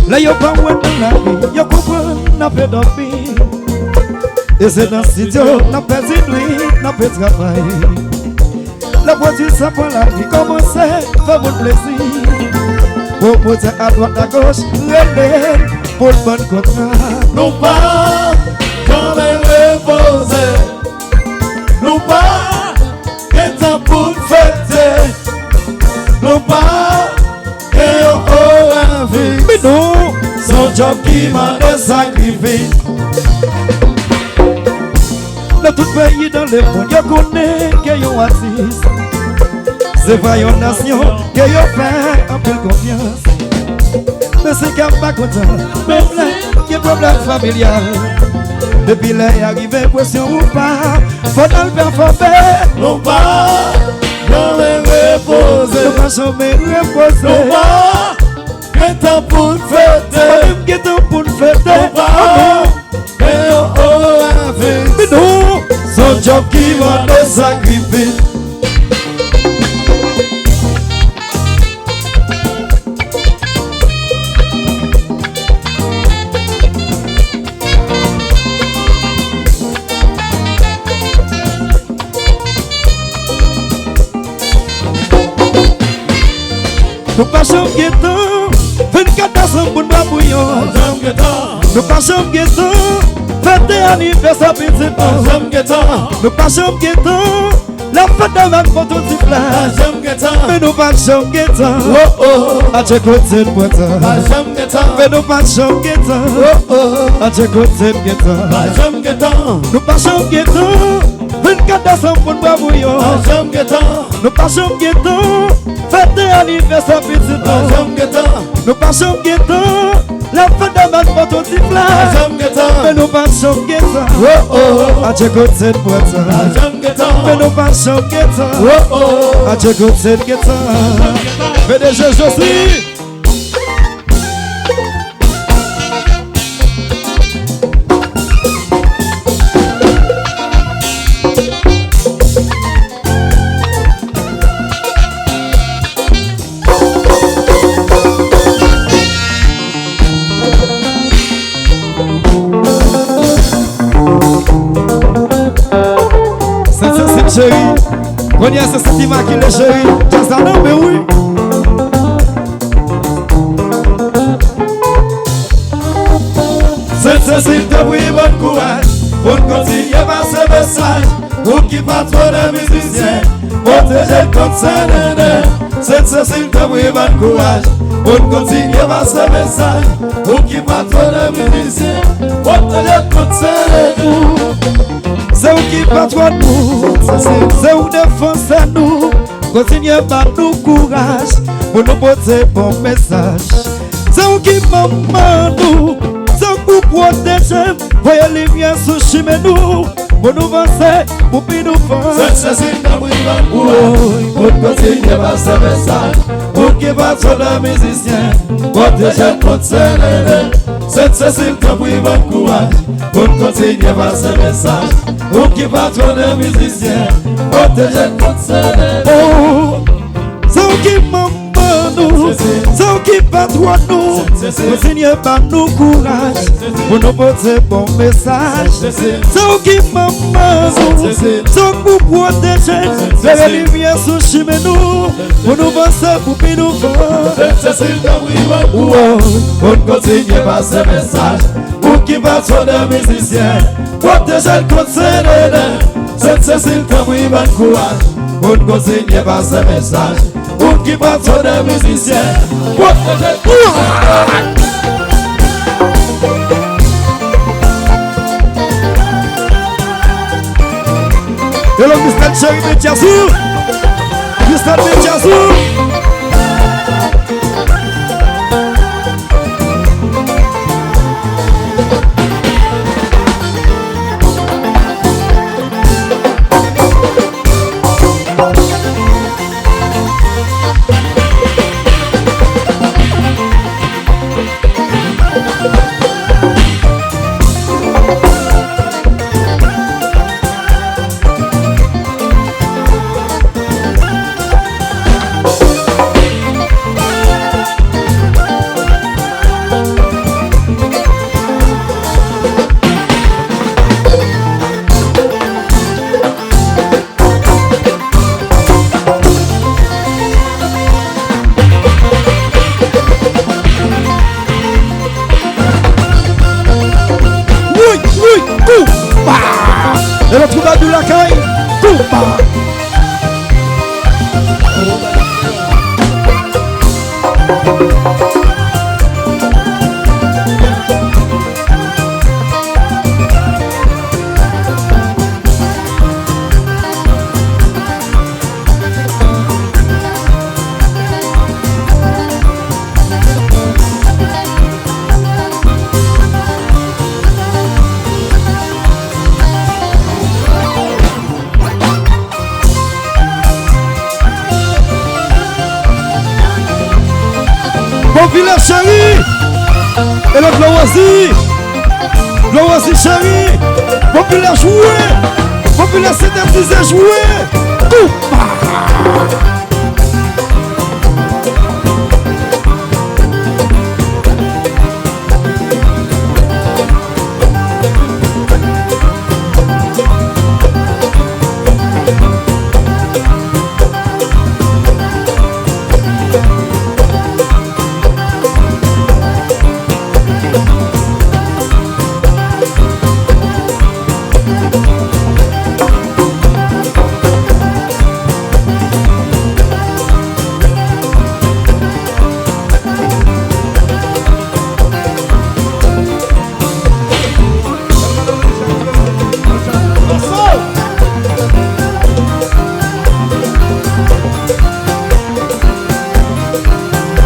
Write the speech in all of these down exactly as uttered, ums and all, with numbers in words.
Lè yo pa wè n nan lari, yo konprann n ape dòmi. E se nan estidyo n ap pèdi nwit, n ape travay. Lè pwodui sa pran lari kòmanse fè moun plezi. Pwomotè adwat agoch rele n pou l ban n kontra. Nou pa janmen repoze. Nou pa gen tan pou n fete. Nou pa gen yon orè fiks. Bidon. Se yon djòb ki mande sakrifis. Nan tout peyi dan lemonn, yo konnen ke yon atis se pa yon nasyon ke yo fè anpil konfyans. Men se k ap pa kontan, menm lè gen pwoblèm familyal. Depi lè y a rive presyon ou pa, fò n al pèfòme. Nou pa janmen repoze. Nou pa janmen repoze. Nou pa gen tan pou n fete. Pa menm gen tan pou n fete. Nou pa gen yon orè fiks. Men nou, se yon djòb ki mande sakrifis. Nou pa janm gen tan, vennkat desanm pou n bwè bouyon. Pa janm gen tan. Nou pa janm gen tan, fete anivèsè pitit nou. Pa janm gen tan. Nou pa janm gen tan, lè fèt de bak pòtotif la. Pa janm gen tan. Men nou pa janm gen tan. Oh, oh. Adje kote n pran tan. Pa janm gen tan. Men nou pa janm gen tan. Oh, oh. Adje kote n gen tan. Pa janm gen tan. Nou pa janm gen tan. Vennkat desanm pou n bwè bouyon. Pa janm gen tan. Nou pa janm gen tan. Fete anivèsè pitit nou. Pa janm gen tan. Nou pa janm gen tan. Lè fèt de bak pòtotif la. Pa janm gen tan. Men nou pa janm gen tan. Oh, oh. Adje kote n pran tan. Pa janm gen tan. Men nou pa janm gen tan. Oh, oh. Adje kote n gen tan. P D G Josly. Sent Sesil cheri. Kounye a se Sent Imakile cheri. Djaz la nan men wi. Sent Sesil, tanpri, ban n kouraj pou n kontinye pase mesaj. Ou ki patwòn mizisyen, pwoteje n kont sènènè. Sent Sesil, tanpri, ban n kouraj pou n kontinye pase mesaj. Ou ki patwòn mizisyen, pwoteje n kont sènènè. Se ou ki patwòn nou, se ou defansè nou. Kontinye ban nou kouraj pou nou pote bon mesaj. Se ou ki manman nou, se ou pou pwoteje n, voye limyè sou chimen nou, pou nou vanse, pou pi douvan. Sent Sesil, tanpri, ban n kouraj pou n kontinye pase mesaj. Ou ki patwòn mizisyen, pwoteje n kont sènènè. Sent Sesil, tanpri, ban n kouraj pou n kontinye pase mesaj. Ou ki patwòn mizisyen, pwoteje n kont sènènè. Oh, se ou ki manman nou, se ou ki patwòn nou. Kontinye ban nou kouraj pou nou pote bon mesaj. Se ou ki manman nou, se ou pou pwoteje n, voye limyè sou chimen nou, pou nou vanse, pou pi douvan. Sent Sesil, tanpri, ban n kouraj pou n kontinye pase mesaj. Ou ki patwòn mizisyen, pwoteje n kont sènènè. Sent Sesil, tanpri, ban n kouraj pou n kontinye pase mesaj. Ou ki patwòn mizisyen, pwoteje n kont sènènè. Hello, Mister Jerry Mediazou. Mister Mediazou. Popilè cheri, e lòt Lowozi, Lowozi cheri, popilè jwe, popilè sentetize jwe, koupa.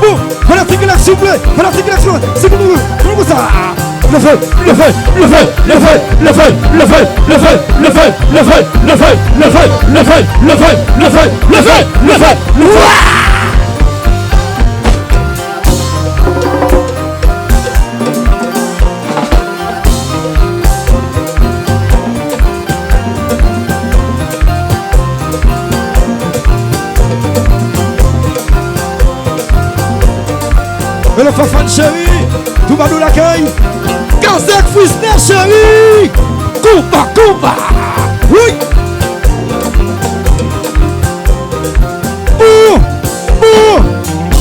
Bon, fanatik Black, silvouplè, fanatik Black, silvouplè, silvouplè, konsa. Leve, leve, leve, leve, leve, leve, leve, leve, leve, leve, leve, leve, leve, leve, leve, leve, leve, leve, leve. Hello, Fafane cheri, Toubadou lakay, Kazèk Frisnè cheri, konba, konba, wi. Bon, bon.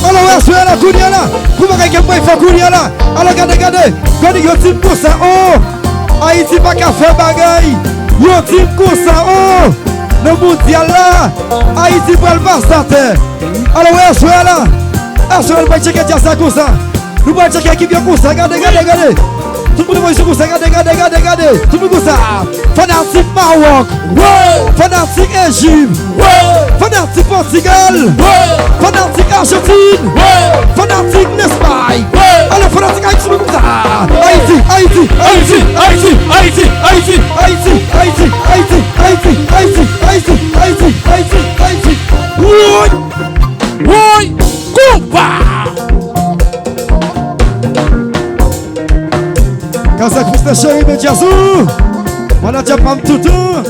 Alò, wè, aswè a la, kounye a la. Kou bagay ke m pral fè kounye a la. Alò, gade, gade. Gade, yo di m konsa, oh. Ayiti pa ka fè bagay. Yo di m konsa, oh. Nan mondyal la, Ayiti pral pase atè. Alò, wè, aswè a la. Aswè a, nou pral tcheke djaz la konsa. Nou pral tcheke ekip yo konsa. Gade, gade, gade. Tout moun voye sou konsa, gade, gade, gade, gade. Tout moun konsa. Fanatik Mawòk. Wè! Fanatik Ejip. Wè! Fanatik Pòtigal. Wè! Fanatik Ajantin. Wè! Fanatik Lespay. Wè! Alò, fanatik Ayiti, tout moun konsa. Ayiti, Ayiti, Ayiti. Ayiti, Ayiti, Ayiti. Ayiti, Ayiti, Ayiti, Ayiti, Ayiti, Ayiti, Ayiti, Ayiti, Ayiti. Woy! Woy! Konba! Kazèk Frisnè cheri, men djaz ou. Manager pa m toutou.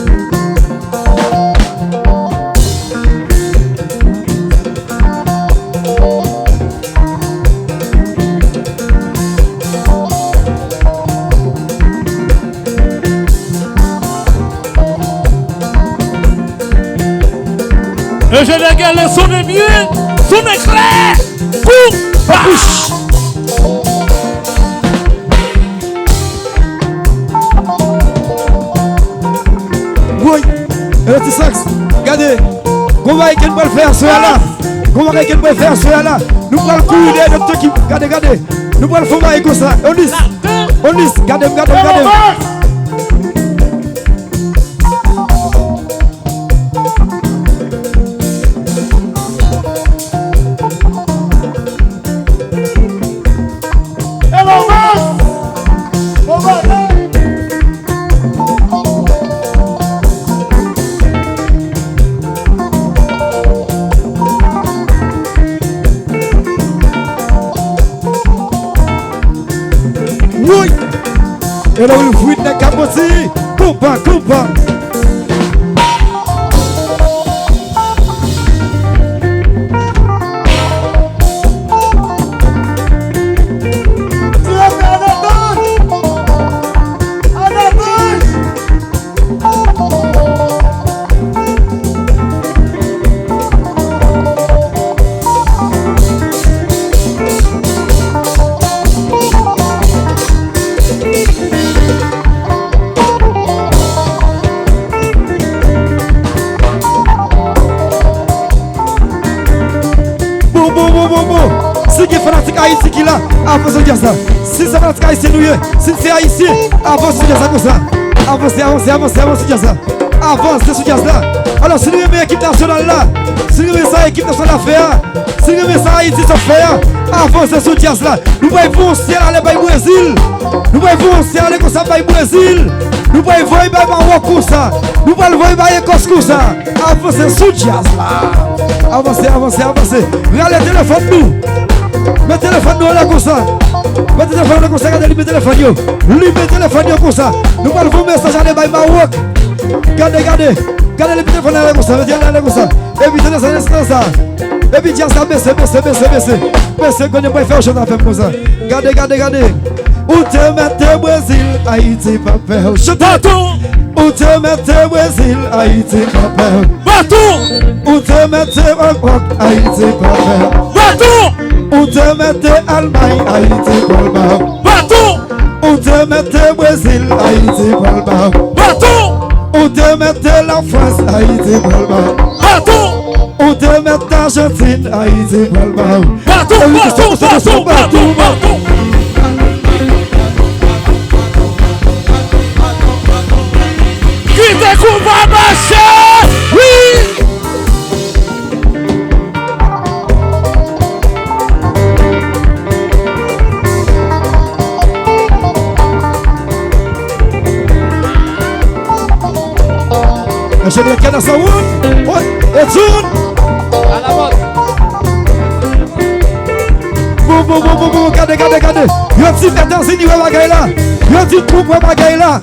Enjenyè Gèlè, sonnen byen, sonnen klè. Kou! Papouch! Woy! E ti saks, gade. Gon bagay ke n pral fè aswè a la. Gon bagay ke n pral fè aswè a la. Nou pral kouri dèyè nòt ekip. Gade, gade. Nou pral fè yon bagay konsa. Onis. Onis, gade m, gade m, gade m. Elon Musk! Bon bagay! Woy! Elon Musk, nèg Kapoti! Konpa, konpa! Bon, bon, bon, bon, bon. Si gen fanatik Ayiti ki la, avanse sou djaz la. Si se fanatik ayisyen nou ye, si se ayisyen, avanse sou djaz la konsa. Avanse, avanse, avanse, avanse sou djaz la. Avanse sou djaz la. Alò, si nou renmen ekip nasyonal la, si nou renmen sa ekip nasyonal la fè a, si nou renmen sa Ayiti sa fè a, avanse sou djaz la. Nou pral voye yon syèl ale bay Brezil. Nou pral voye yon syèl ale konsa bay Brezil. Nou pral voye bay Mawòk konsa. Nou pral voye bay Ekòs konsa. Avanse sou djaz la. Avanse, avanse, avanse. Rale telefòn nou. Met telefòn nou anlè konsa. Met telefòn nou konsa, gade limen telefòn yo. Limen telefòn yo konsa. Nou pral voye mesaj ale bay Mawòk. Gade, gade. Gade limen telefòn anlè konsa. Mete anlè konsa. Epi tande sa, tande sa. Epi djaz la bese, bese, bese, bese. Bese, konnen mwen fè w chante avè m konsa. Gade, gade, gade. Ou te mèt te Brezil, Ayiti pa pè w. Chante. Baton. Ou te mèt te Brezil, Ayiti pa pè w. Baton. Ou te mèt te Mawòk, Ayiti pa pè w. Baton. Ou te mèt te Almay, Ayiti pral ba w. Baton. Ou te mèt te Brezil, Ayiti pral ba w. Baton. Ou te mèt te Lafrans, Ayiti pral ba w. Baton. Ou te mèt te Ajantin, Ayiti pral ba w. Baton, baton, baton, baton, baton. Kite kou pa mache. Wi. Enjenyè Kèna Sawoun. Wi, Edson. Boum, boum, boum, boum, boum. Gade, gade, gade. Yo di Etazini wè bagay la. Yo di twoup wè bagay la.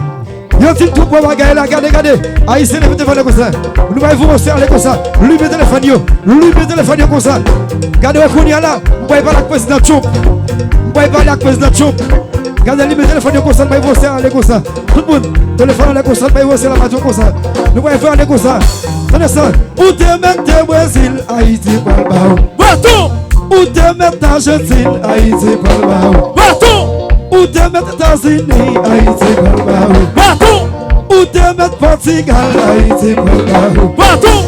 Yo di twoup wè bagay la. Gade, gade. Ayisyen leve telefòn yo konsa. Nou bay voye ale konsa. Limen telefòn yo. Limen telefòn yo konsa. Gade wè kounye a la. M bay pale ak prezidan Trump. M bay pale ak prezidan Trump. Gade limen telefòn yo konsa. M bay voye ale konsa. Tout moun, telefòn anlè konsa, bay voye la, baton konsa. Nou pral fè ale konsa. Tande sa. Ou te mèt te Brezil, Ayiti pral ba w. Baton! Ou te mèt Ajantin, Ayiti pral ba w. Baton! Ou te mèt Etazini, Ayiti pral ba w. Baton! Ou te mèt Pòtigal, Ayiti pral ba w. Baton!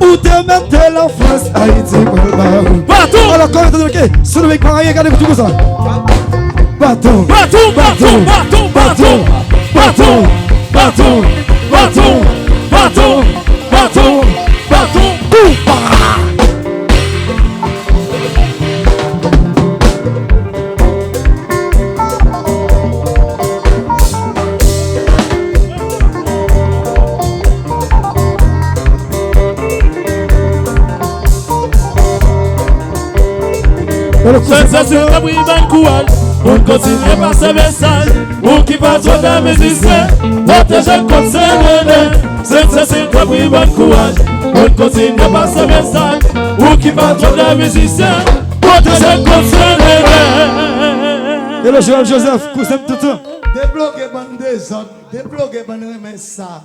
Ou te mèt te Lafrans, Ayiti pral ba w. Baton! Alò, kòman tande, oke? Sou nou pa anyen, gade tou konsa. Baton! Baton, baton, baton, baton, baton, baton, baton, baton, baton, baton, koupa! Sèn Sesil, tanpri, ban kouraj pou n kontinye pase mesaj. Ou ki patwòn de mizisyen, pwoteje n kont sendede. Sèn Sesil, tanpri, ban kouraj pou n kontinye pase mesaj. Ou ki patwòn de mizisyen, pwoteje n kont sendede. Hello, Joël Joseph, kouzen m toutan. Debloge bann dezòd, debloge bann renmen sa.